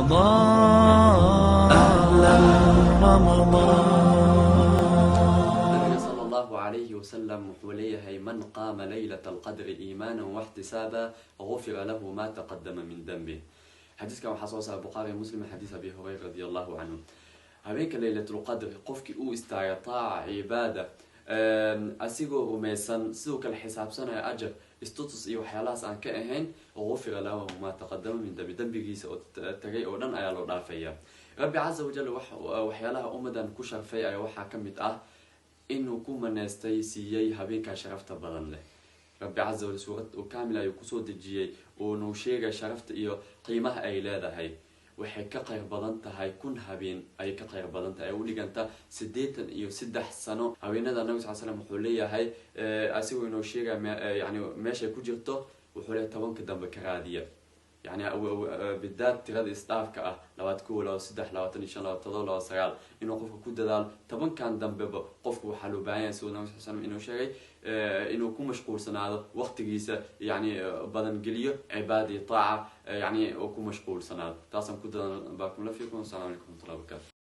رمضان، أهلا رمضان. Nabiga sala Allahu calayhi wasalam wuxuu leeyahay: "Man qaama laylata alqadri iimaanan waxtisaaba, gufira lahu ma taqadama min danbih." Xadiiskan waxaa soo saaray Bukhaari, Muslim, xadiis Abi Hurayra radi Allahu canhu. Habeenka Laylatulqadri qofkii uu istaaga taaca, cibaada, asigoo rumaysan, sidoo kale xisaabsanaya ajar, istutus iyo waxyaalahaas aan ka ahayn, gufira lahu ma taqadama min dambi, dembigiisa oo tagay oo dhan ayaa loo dhaafaya. Rabbi caza wajal waxyaalaha ummadan ku sharfay ayaa waxaa ka mid ah inuu ku maneystay, siiyey habeenkaa sharafta badan leh. Rabbi caza wajal suurad oo kaamil ayuu kusoo dejiyey oo nuu sheegay sharafta iyo qiimaha ay leedahay. Waxay ka khayr badan tahay 1000 habeen ayay ka khayr badan tahay, ay u dhiganta 83 sano. Habeenada Nabi sal slam wuxuu leeyahay, asigoo inoo sheegaya yani meeshay ku jirto, wuxuu leeyahay: 10-ka dambe ka raadiya, yani bidaad tirada isdhaafka ah, 21, 23, 25, 27, 29, inuu qofka ku dadaalo 10-kan dambeba. Qofku waxaa loo baahan yahay, siduu Nabi sal slam inuu sheegay, inuu ku mashquulsanaado waqtigiisa, yani badan geliyo cibaada iyo taaca, yani uu ku mashquulsanaado. Taasaan ku dadaal. Barakallahu fiikum. Asalamu calaykum waraxmatullahi wabarakatu.